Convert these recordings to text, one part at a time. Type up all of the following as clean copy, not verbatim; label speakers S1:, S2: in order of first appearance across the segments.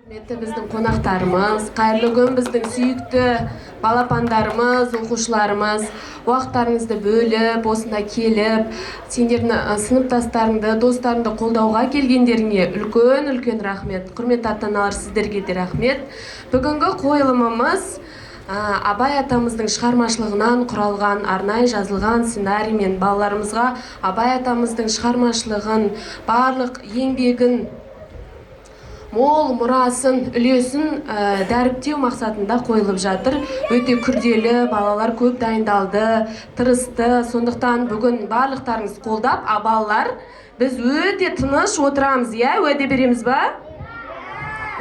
S1: Құрметті біздің қонақтарымыз, қайырлы күн біздің сүйікті балапандарымыз, оқушыларымыз. Уақыттарыңызды бөліп, осында келіп, сендердің сыныптастарыңды, достарыңды қолдауға келгендеріңе үлкен-үлкен рахмет. Құрметті ата-аналар, сіздерге де рахмет. Бүгінгі қойылымымыз Абай атамыздың шығармашылығынан құралған, арнайы жазылған сценариймен балаларымызға Абай атамыздың шығармашылығын, барлық еңбегін, мол мұрасын, үлесін дәріптеу мақсатында қойылып жатыр. Өте күрделі, балалар көп дайындалды, тырысты. Сондықтан бүгін барлықтарыңыз қолдап, а балалар, біз өте тыныш отырамыз, иә, уәде береміз ба?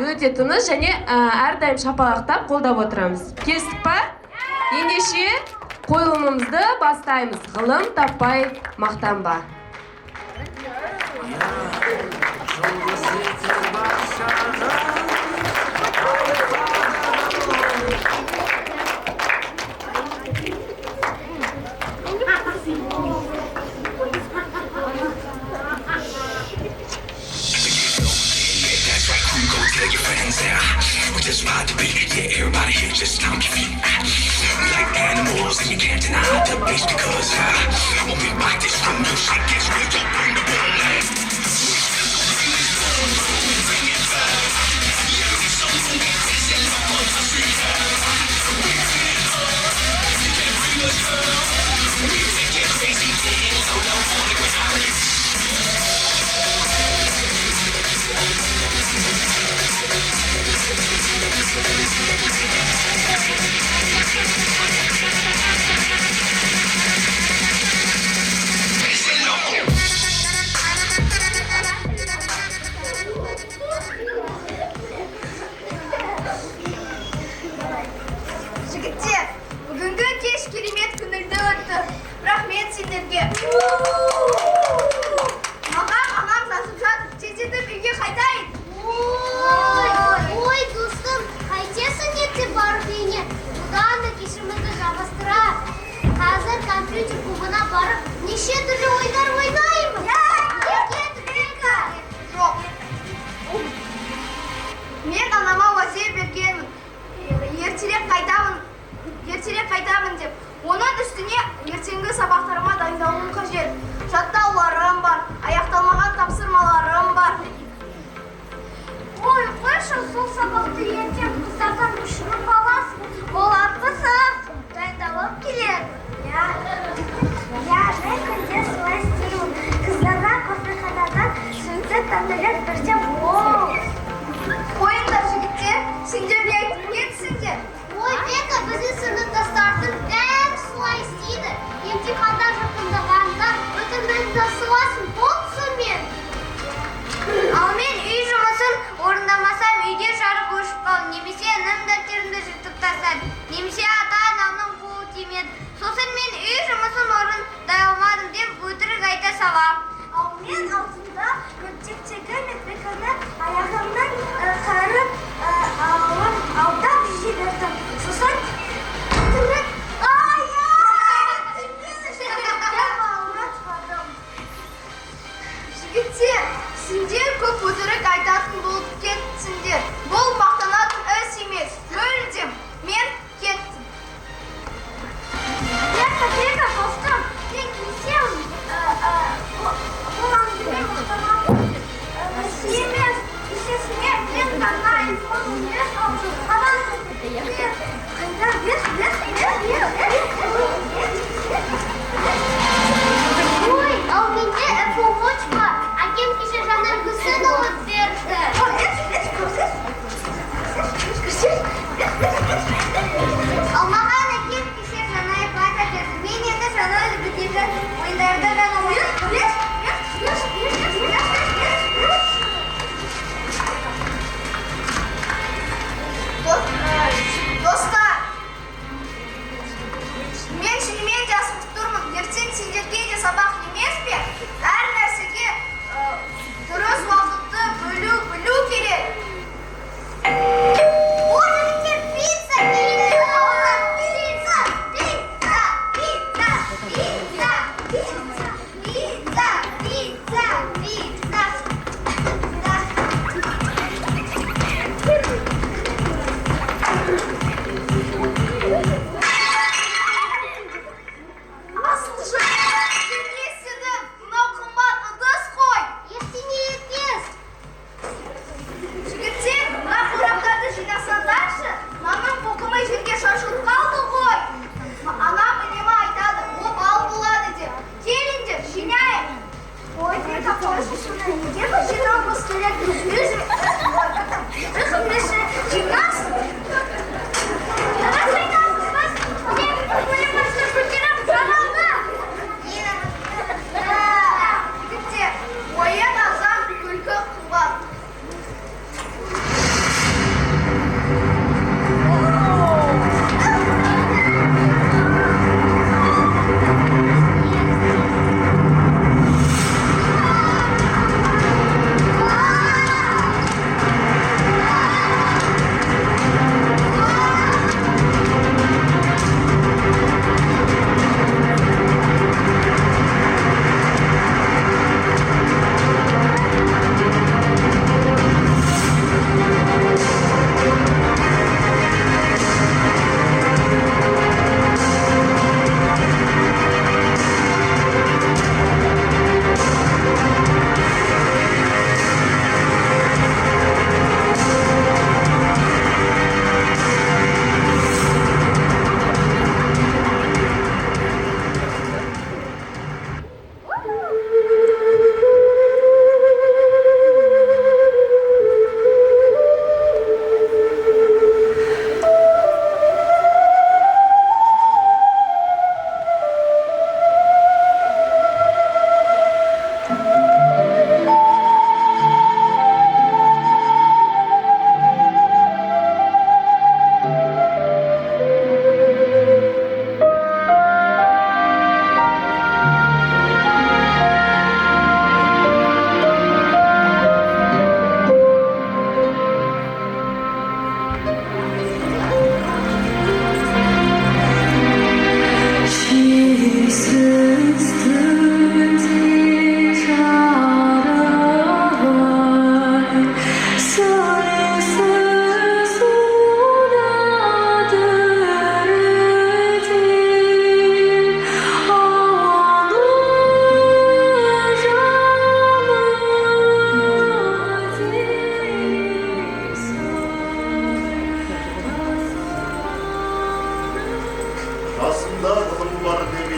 S1: Өте тыныш және әрдайым шапалақтап қолдап отырамыз. Келістік па? Ендеше қойылымымызды бастаймыз. Ғылым таппай мақтанба.
S2: That's right, crew, go tell your friends now. We just ride the beat, yeah, everybody here just stomp your feet. We like animals and you can't deny the bass because when we rock this room, you shit gets real, yo, bring the boom. Bring it back. Yeah, we so get crazy, loco, we bring it up. You can't bring us down. We make it crazy, getting low, low on the ground. Crazy loco.
S3: Жігіттер, бүгінгі кеш керемет көңілді өтті. Рахмет сендерге. Маған анам жазып жатыр, тездетіп үйге қайтайын.
S4: Ой, ой, достым, қайтесің ерте барып үйіңе? Бұдан да кешімізді жалғастыра. Қазір компьютер клубына барып, неше түрлі ойындар ойнаймыз. Кеттік.
S3: Жоқ. Мен анама уәде бергенмін. Ертерек қайтамын, ертерек қайтамын деп. Оның үстіне ертеңгі сабақтарыма дайындалуым қажет. Жаттауларым бар, аяқталмаған тапсырмаларым бар.
S4: Ой, қойшы, сол сабақты ертең қыздардан ұшырып аласың. Олар қызық, дайындалып келеді.
S5: Иә, иә, мен күнде солай істеймін. Қыздарға кофеханадан сүтті тәттілер берсем ол.
S3: Қойыңдар, жігіттер, сендер не айтып кетсіңдер?
S4: Ой, Бека, біздің сыныптастардың бәрі солай істейді. Емтиханда жақындағанда өтірік тасыласың, болды сонымен.
S5: Ал мен үй жұмысын орындамасам, үйде жарық өшіп қалды, немесе інім дәптерімді жыртып тастады, немесе ата-анамның қолы тимеді. Сосын мен үй жұмысын орындай алмадым деп өтірік айта салам.
S6: Ал мен алдында мектептегі медбикені аяғымнан қайырып алып алдап жібердім. Сосын өтірік ай деп ауыртпадым.
S3: Жігіттер, сендер көп өтірік айтатын болып кеттіңдер. Бұл мақтанатын іс емес. Мүлдем. Мен кеттім.
S6: Бека, Бека, достым, мен келісемін. Бұл әңгіме мақтанатын нәрсе емес.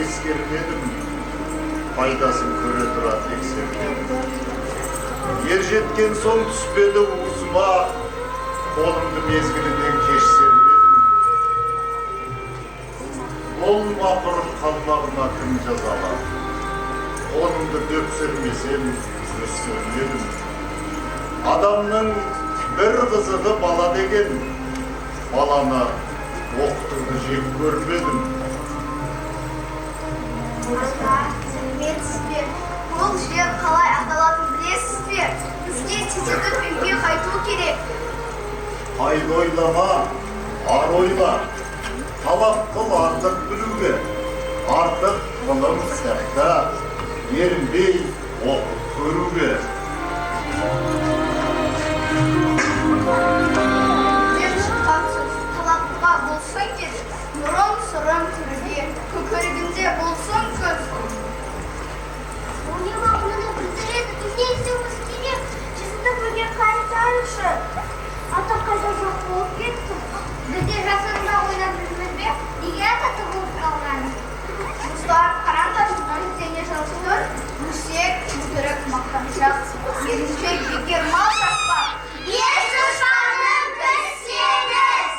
S7: Ескермедім, пайдасын көре тұра тексермедім. Ер жеткен соң түспеді уызыма, қолымды мезгілінен кеш сермедім. Ол мақұрым қалмағыма кім жазалар? Қолымды дөп сермесем, өскермедім. Адамның бір қызығы бала деген, баланы оқытуды жек көрмедім.
S3: Ата, сәлеметсіз бе? Бұл жер қалай аталатынын білесіз бе? Бізге тездетіп үйге қайту керек.
S7: Пайда ойлама, ар ойла. Талап қыл артық білуге, артық ғылым кітапта, ерінбей оқып көруге.
S3: Деп шыққан сөз талаптыға болсын керек. Мұрын сырын көруге, көкірегінде болсын көз.
S4: Ол не мағынаны білдіреді? Біз не істеуіміз керек?
S6: Тездетіп үйге қайтайықшы. Ата қайда жоқ болып кетті?
S5: Біз де жасырынбақ ойнап жүрміз бе? Неге ата тығылып қалған?
S3: Достар, қараңдаршы, мына жерде не жазып тұр? Өсек, өтірік, мақтаншақ, еріншек, бекер мал шаппақ.
S5: Бес дұшпанның күшсеңіз!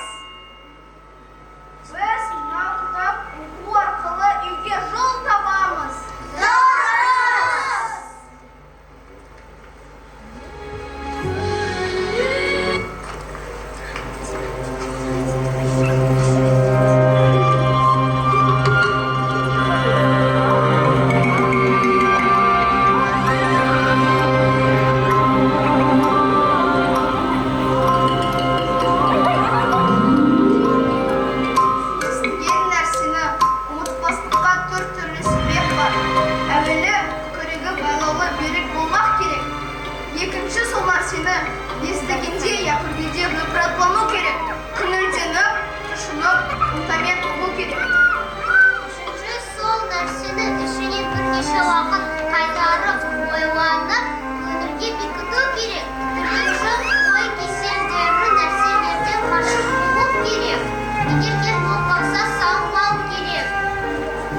S3: Біз мынау кітап оқу арқылы үйге жол табамыз.
S5: Дұрыс!
S3: Естіген нәрсені ұмытпастыққа төрт түрлі себеп бар. Әуелі көкірегі байлаулы берік болмақ керек. Екінші, сол нәрсені естігенде я көргенде ғибратлану керек. Көңілденіп, тұшынып, ынтамен ұғу керек.
S4: Үшінші, сол нәрсені ішінен бірнеше уақыт қайтарып ойланып, көңілге бекіту керек. Төртінші, ой кеселдері нәрселерден қашық болу керек. Егер кеш болып қалса, салмау керек.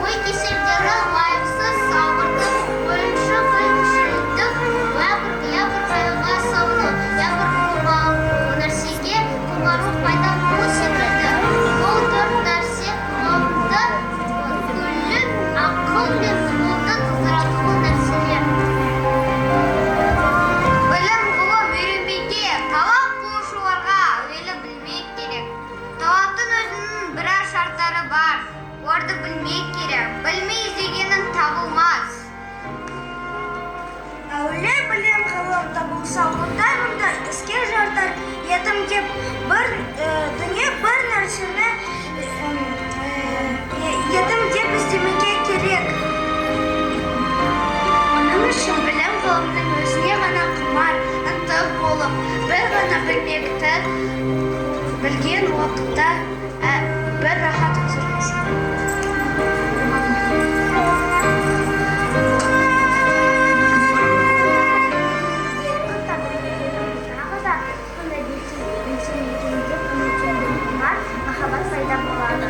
S4: Ой кеселдері лайықсыз сабырдық, ойыншық, күлкішілдік, я бір, я бір қайғыға салыну, я бір нәрсеге құмарлық пайда болу секілді. Бұл төрт нәрсе ғылымды, күллі ақыл мен ғылымды тудыратын нәрселер.
S5: Білім ғылым үйренбекке, талап қылушыларға әуелі білмек керек. Талаптың өзінің біраз шарттары бар. Оларды білмек керек. Білмей іздегенің табылмас.
S6: Әуелі білім ғылым табылса, ондай мұндай іске жартар едім деп бір дүние бір нәрсені едім деп іздемеге керек. Оның үшін білім ғылымның өзіне ғана құмар, ынтық болып, бір ғана білмекті білген уақытта бір рахат үзілесің.
S4: Тағы да сондай білсем екен деп үміттенген құмар махаббат пайда болады.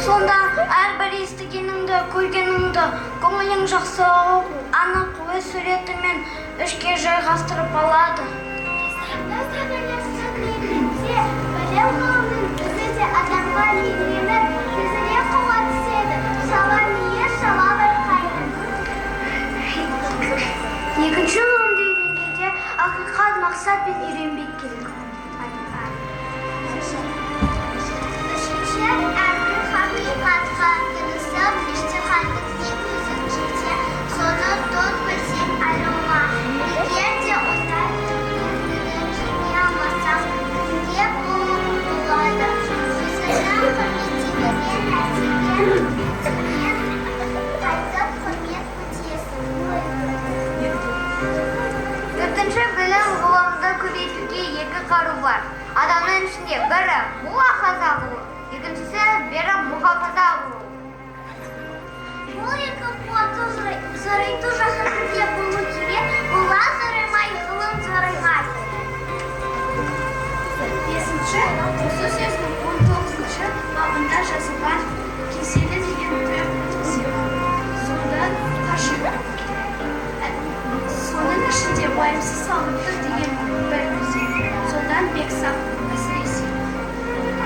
S6: Сонда әрбір естігеніңді, көргеніңді көңілің жақсы ұғып, анық өз суретімен ішке жайғастырып алады.
S4: Білім ғылымның өзі де адамға меңгеріп, тезірек қуа түседі, шала миы шала байқайды.
S6: Екінші ғылымды үйренгенде ақиқат мақсатпен үйренбек керек.
S4: Үшінші, әрбір хақиқатқа тырысып, іжтихаттың не көзің жетсе, соны тут білсең айырылма. Егер де ондай көзіңді жеңе алмасаң, кімге болады? Өзіңнің құрметтемеген нәрсеге қайтып құрмет күтесің?
S5: Төртінші, білім ғылымды көбейтуге екі қару бар. Адамның ішінде бірі мұлахаза қылу, екіншісі бері мұхафаза қылу.
S4: Бұл екі қуатты зорайту жаһанінде болу керек. Бұла зораймай, ғылым зораймай.
S6: Бесінші, осы сөздің 19-бабында жазылған кеселі деген төрт Соның ішінде уайымсыз салынып деген бір өзен. Содан бек сақ әсіресе.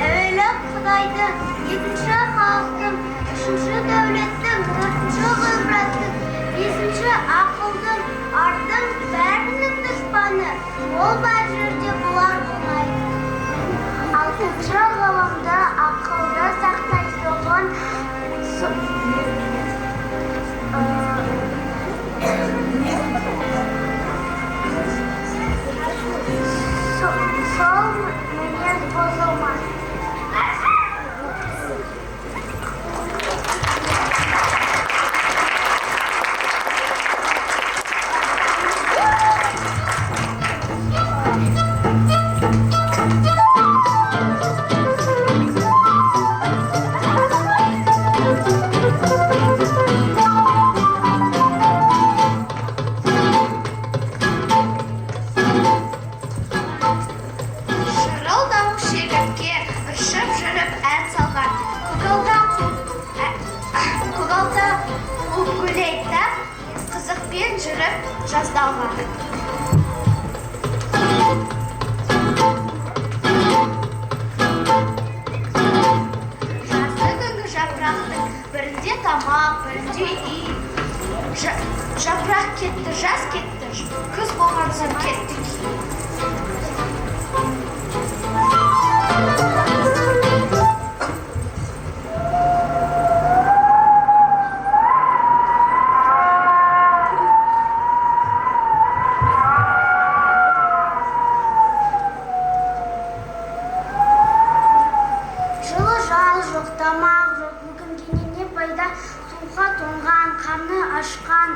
S4: Әуелі Құдайдың, екінші халықтың, үшінші дәулеттің, төртінші ғибраттың, бесінші ақылдың, ардың бәрінің дұшпаны. Ол бар жерде бұлар болмайды. Алтыншы ғылымды, ақылды сақтайтұғын сол мінез бұзылмас.
S6: Шырылдауық шегіртке ыршып жүріп ән салған. Көгалда қуып гүләйттап, қызықпен жүріп жаздалған. Жазды күнгі жапырақтың бірінде тамақ, бірінде үй. Жапырақ кетті, жаз кетті, күз болған соң кетті күй.
S4: Жылы жаз жоқ, тамақ жоқ, өкінгеннен не пайда? Суға тоңған, қарны ашқан,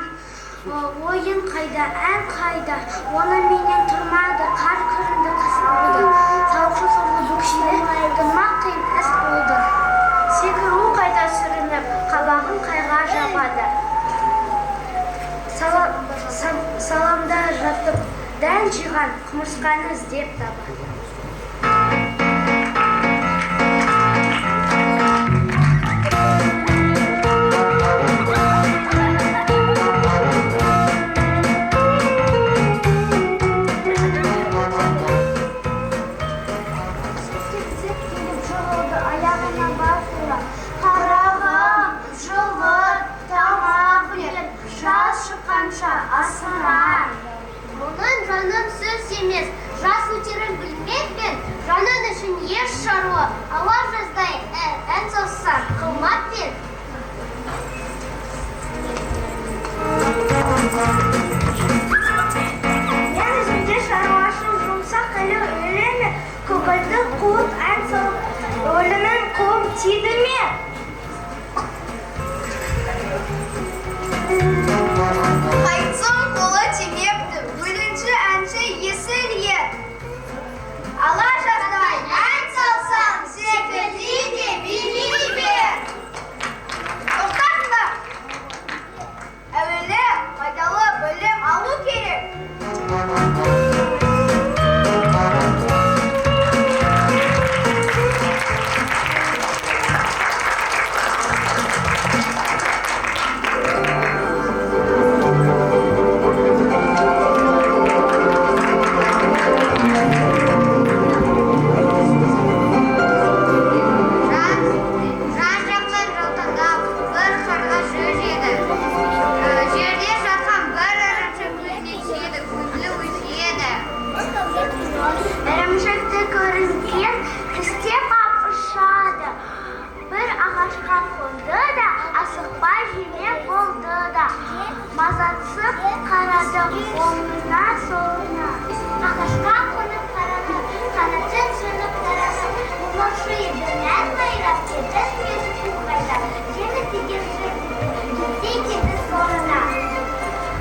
S4: ойын қайда, ән қайда? Оны менен тұрмады, қар күрінді, қыс болды. Сауықшы сорлы бөкшелі, тұрмақ қиын іс болды.
S6: Секіру қайда сүрініп, қабағын қайға жабады. Саламда жатып, дән жиған құмырсқаны іздеп табады.
S4: Тіп келіп жығылды, аяғына бас ұра. Қарағым, жылы, тамақ бер, жаз шыққанша асыра. Бұның жаным сөз емес, жас өтерін білмеппін, жаның үшін еш шаруа, ала жаздай ән салса қылмаппын.
S6: Мен өзімде шаруашыл жұмсақ әлі өле ме? Көгілді қуып ән салып, өлімін қуып тиді ме?
S3: Қайтсын қолы тимепті, өлеңші әнші есіл ер. Ала жаздай ән салсаң, секілді де билей бер. Тоқтаңдар! Әуелі пайдалы білім алу керек.
S5: Жан жақтан жаутаңдап, бір қарға жүр еді. Жерде жатқан бір ірімшік көзіне түседі, көңілі өседі.
S4: Ірімшікті көрінген тістеп ап ұшады. Бір ағашқа қонды да, асықпай жемек болды да. Мазатсып қарады оңына солына. Ағашқа қонып қарады, қанатын жонып қарады. Болмаушы еді мән майрап, жетіспеді қу қайда. Жемі тиген жұрт кетсе кетті сорына.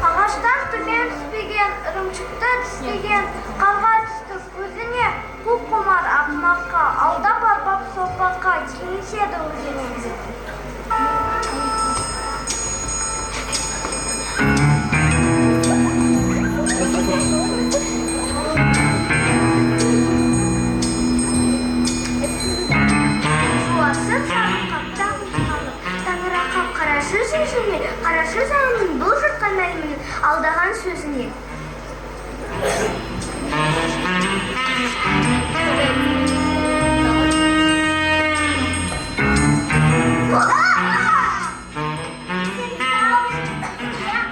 S6: Ағаштан төмен түспеген, ірімшікті тістеген, қарға түсті көзіне, қу құмар ақымаққа, алдап арбап соқпаққа, кеңеседі өзіне.
S4: Жуасып жарылқап, таңырқап, қарашы жүзіме, қарашы жанымның бұл Алдаған сөзіне.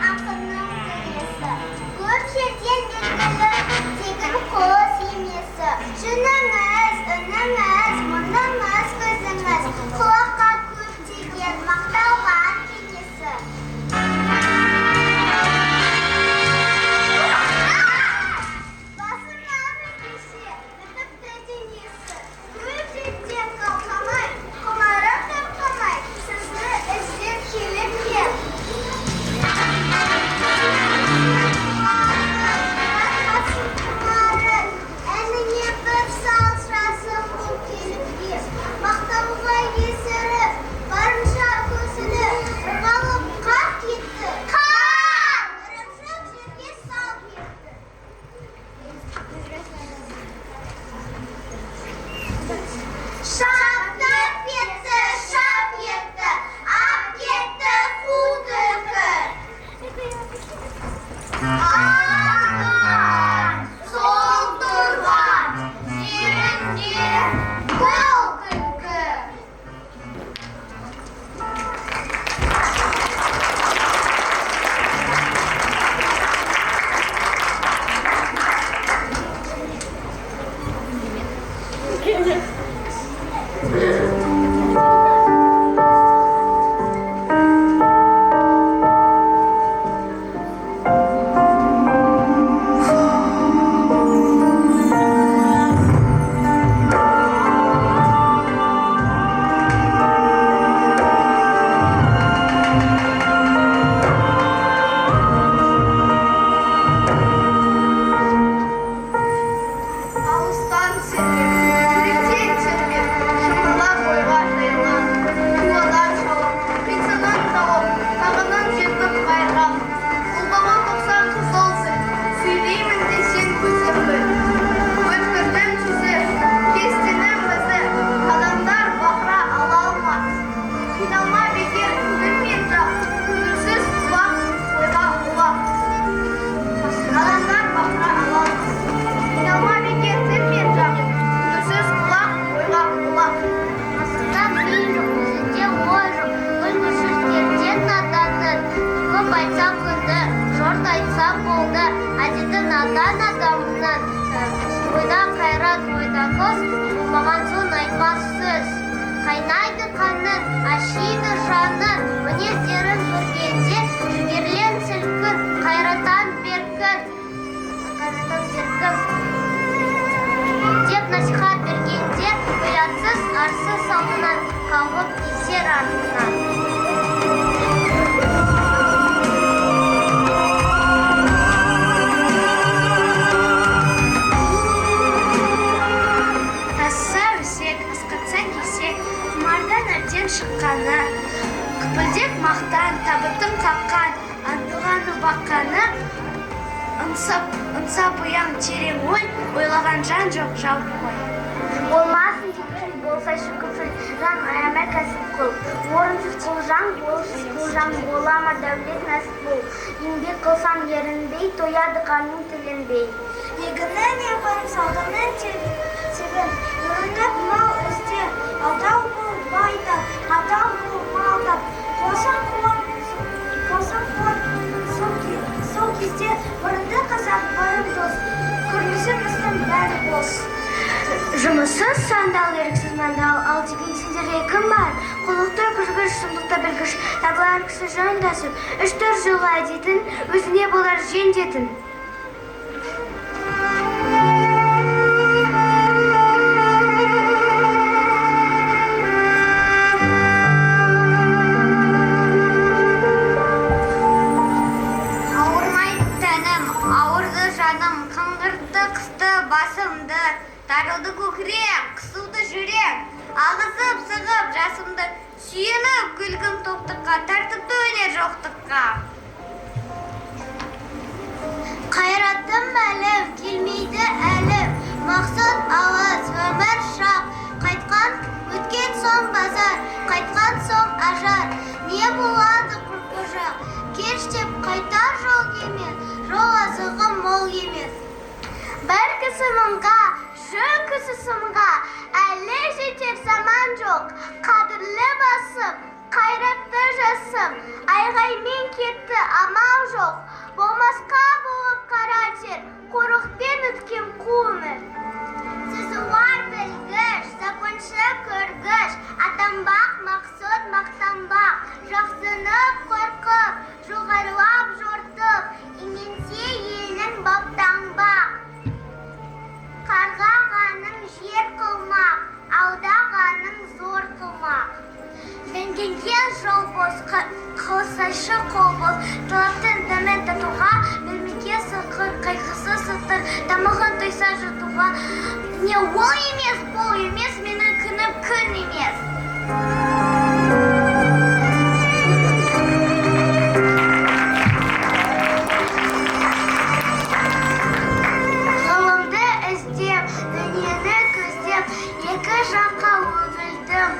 S4: Ақынның төресі, көп жерден белгілі, тегін қос емесі. Жөніңіз, үніңіз, мұныңыз, көзіңіз, құлаққа көптеген мақталған кеңесі. Басына өзгеше бітіпті денесі, көп жерден қалқамай, құмарым тарқамай, сізді іздеп келіп ем. Әніңе бір сал жасым қуып келіп ем. Мақтауға есіріп, барынша көсіліп, ырғалып қар кетті. Қар! Ірімшік жерге сал кетті. Шаптап кетті, шап етті, ап кетті қу түлкі. Артқан, сол тұрған жерінде бұл күлкі.
S3: Алыстан сермеп, жүректен термеп, шымырлап ойға жайылған, дуадан шалып, қисынын тауып, тағынын жетіп қайырған, ұлғаған 90 қызыл зіл, сөйлеймін десең көзім біл. Өткірдің жүзі, кестенің ізі, адамдар бақыра ала алмас. Қиналма бекер көңілмен жақ, көңілсіз құлақ ойға ұлақ. Адамдар бақыра ала алмас. Қиналма бекер тілмен жақ, көңілсіз құлақ ойға ұлақ.
S4: Асында ми жоқ, өзінде ой жоқ, үлгісіздерден наданның. Көп айтса күнді, жұрт айтса болды, әдеті надан адамның. Ойда қайрат, ойда көз, болмаған соң айтпас сөз. Қайнайды қаның, ашиды жаның, мінездерін көргенде, жігерлен сілкін, қайраттан беркін, қайраттан беркін. Деп насихат бергенде, ұятсыз, арсыз алдынан қалғып кетер артынан.
S6: Тасыса өсек, асқатса кесек, құмардан әбден шыққаны, күпілдек мақтан, табытын қаққан, антылғаны баққаны, ынсап, ынсап ұяң терең ой, ойлаған жан жоқ жалпы ғой.
S4: Болмасын текшіл, болсайшы күпшіл, жан аямай кәсіп қыл. Орынсыз құлжаң, болсыз құлжаң, бола ма дәулет нәсіп бол. Еңбек қылсаң ерінбей, тояды қарның тіленбей.
S6: Егіннің ебін, салғының себін, өрініп мал ізде, адал бол бай тап, адал бол мал тап. Қуасаң қуан, қуасаң қуан, сол кезде біріңді қазақ, бірің дос, көрмесең істің бәрі бос.
S4: Жұмыссыз сандал, еріксіз мандал, ал деген сендерге кім бар? Қулықты күжгіш, сұмдықты білгіш, табылар кісі жөн тасып, 3-4 жылғы әдетін, өзіне болар жендетін.
S5: Ауырмайды тәнім, ауырды жаным, қаңғыртты қысты басымды, тарылды көкірек, қысылды жүрек, ағызып сығып жасымды, сүйеніп күлкім тоқтыққа, тартыпты өнер жоқтыққа.
S4: Қайратым әлім, келмейді әлім, мақсат алыс, өмір шақ, қайтқан өткен соң базар, қайтқан соң ажар, не болады құрқожақ, Кеш деп қайтар жол емес, жол азығы мол емес. Бір кісі мыңға, жүр кісі сынға, әлі жетер заман жоқ. Қадірлі басым, қайратты жасым, айғаймен кетті амал жоқ. Болмасқа болып қара тер, қорықпен өткен қу өмір. Сызуар білгіш, сапыншы көргіш, атанбақ мақсұт мақтанбақ, жақсыны қорқып, жоғарылап жортып, именсе елің баптанбақ. Қарғағаның жер қылмақ, алдағаның зор қылмақ. Білгенге жол бос, қылсайшы қол бос, талаптың дәмін татуға, білмеге сықыр, қайғысы сытыр, тамағын тойса жұтуға. Не ол емес, бұл емес, менің күнім күн емес. Ғылымды іздеп, дүниені көздеп, екі жаққа үңілдім.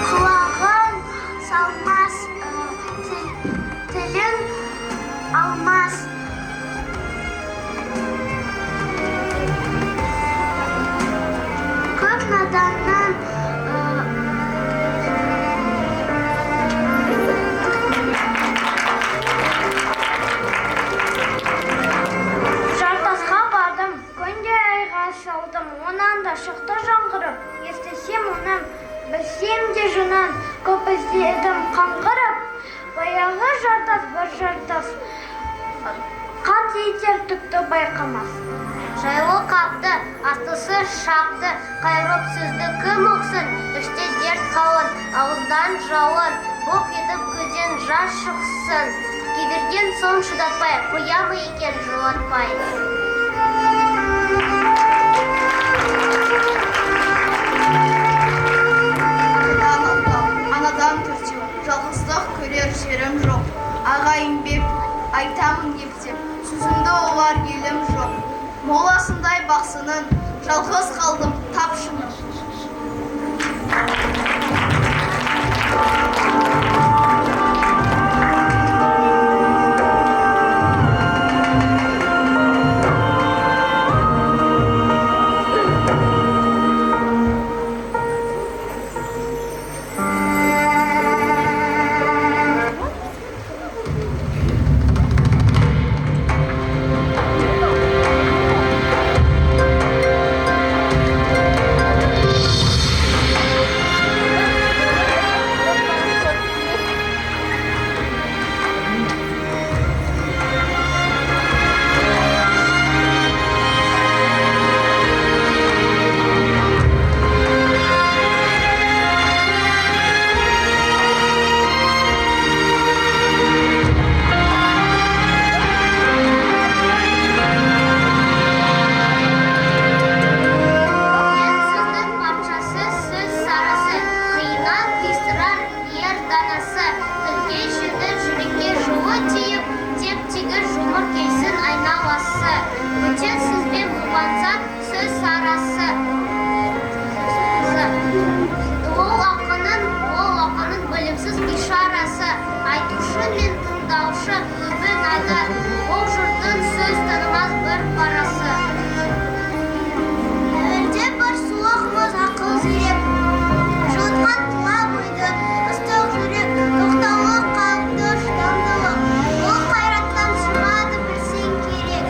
S4: Құлағың салмас, тілің алмас. Көп наданнан
S6: Жартасқа бардым, күнде айға салдым, онан да шықты жаңғырып, естісем оның, білсем де жынын, көп іздедім қаңғырып, баяғы жартас бір жартас, қат етер түкті байқамас.
S4: Жайлы қапты, астысы шапты, қайырып сөзді кім ұқсын, іште дерт қалын, ауыздан жауын, боп етіп көзден жас шықсын. Күйдірген соң шыдатпай, қоя ма екен жылатпай.
S3: Атадан алтау, анадан төртеу, жалғыздық көрер жерім жоқ. Ағайын беп, айтамын ептеп, сөзімді ұғар елім жоқ. Моласындай бақсының, жалғыз қалдым тап шыным.
S4: Мен сөздің патшасы, сөз сарасы, қиыннан қисырар ер данасы. Тілге жеңіл, жүрекке жылы тиіп, теп тегіс жұмыр келсін айналасы. Бөтен сөзбен бұлғанса, сөз сарасы. Ол ақынның білімсіз ишарасы. Айтушы мен тыңдаушы көбі надан, ол жұрттың сөз танымас бір парасы. Әуелде бір суық мұз ақыл зерек, жылытқан тұла бойды ыстық жүрек, тоқтаулы қалыпты шыдамдылық. Ол қайраттан шығады білсең керек.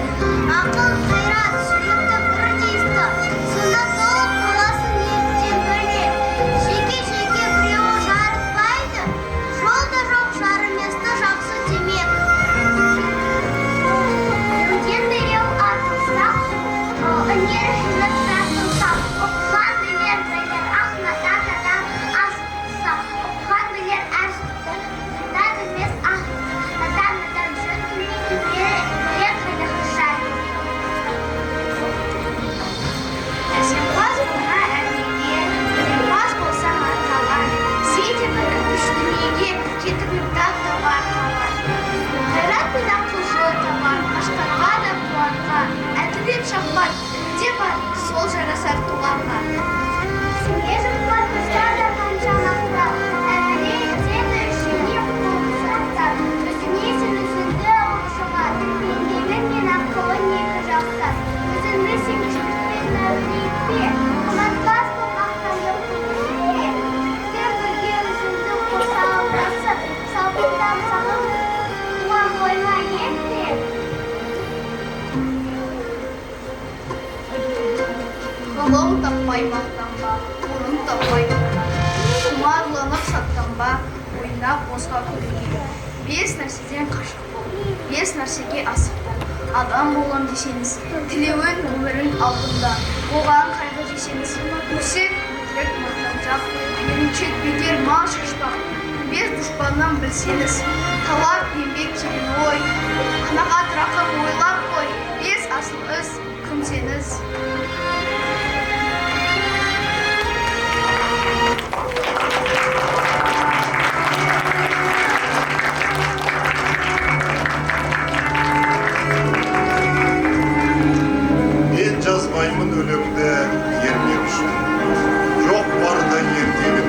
S4: Ақыл, қайрат, жүректі бірдей ұста, сонда толық боласың ертең бірлік. Жеке-жеке біреуі жарытпайды, жол да жоқ жарыместі жақсы демек. Біреуден біреу артық.
S3: таппай мақтанба, орын таппай құмарланып шаттанба, ойнап босқа күлуге. Бес нәрседен қашық бол, бес нәрсеге асық бол. Адам болам десеңіз, тілеуің өмірің алдында, оған қайғы жесеңіз, өсек, өтірік, мақтаншақ, еріншек, бекер мал шашпақ. Бес дұшпаннан білсеңіз, талап, еңбек, терең ой, қанағат, рақым ойлап қой, бес асыл іс күнсеңіз.
S7: Мен жазбаймын өлеңді ермек үшін, жоқ барда ертегіні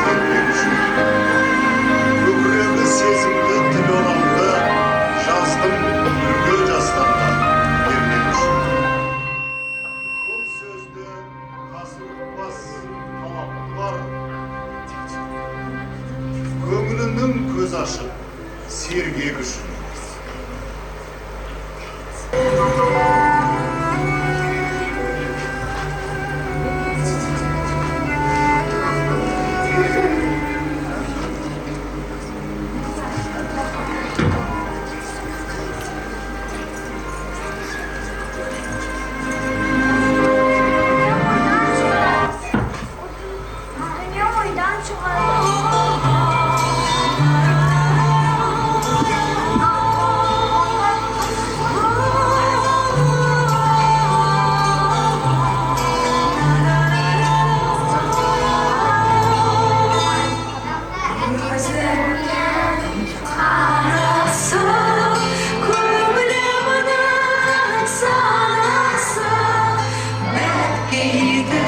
S7: термек үшін. Көкірегі сезімді, тіл орамды жаздым үлгі жастарға ермек үшін. Бұл сөзді қасыр ұқпас талапты бар, көңілінің көз ашып сергек үшін.
S6: Дүние ойдан шығады.
S8: Көңілімнің санасы бітпейді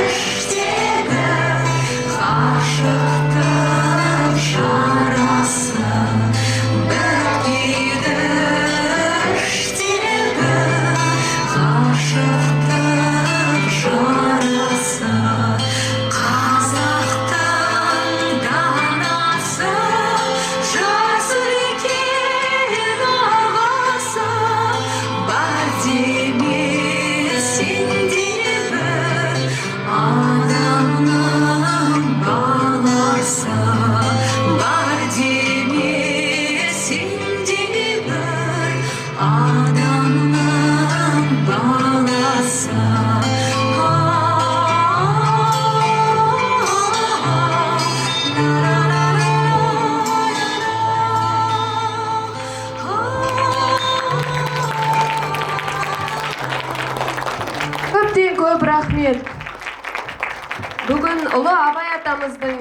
S8: іштегі ғашықтық жарасы, бітпейді іштегі ғашықтық жарасы. Қазақтың данасы, жас үлкен ағасы бар деме сенде бір адамның баласы, бар деме сенде бір адамның баласы.
S1: Көптен көп рахмет. Бүгін ұлы Абай атамыздың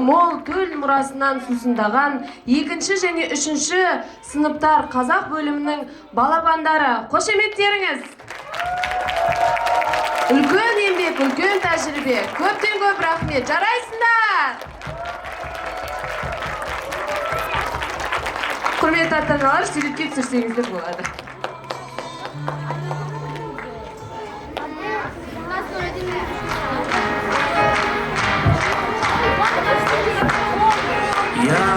S1: мол төл мұрасынан сусындаған екінші және үшінші сыныптар қазақ бөлімінің балапандары. Қошеметтеріңіз! Үлкен еңбек, үлкен тәжірибе. Көптен көп рахмет. Жарайсыңдар! Құрметті ата-аналар, суретке түсірсеңіздер болады.
S9: Я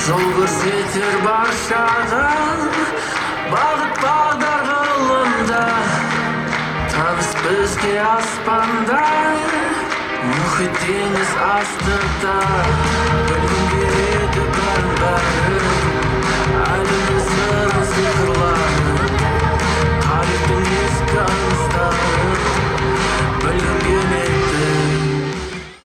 S9: жол көрсетер баршаға, бағыт бағдар ғылымда, табыс бізге аспанда, мұхит теңіз астында. Білгім келеді бәрін, бәрін, әлемнің сырын, сиқырларын.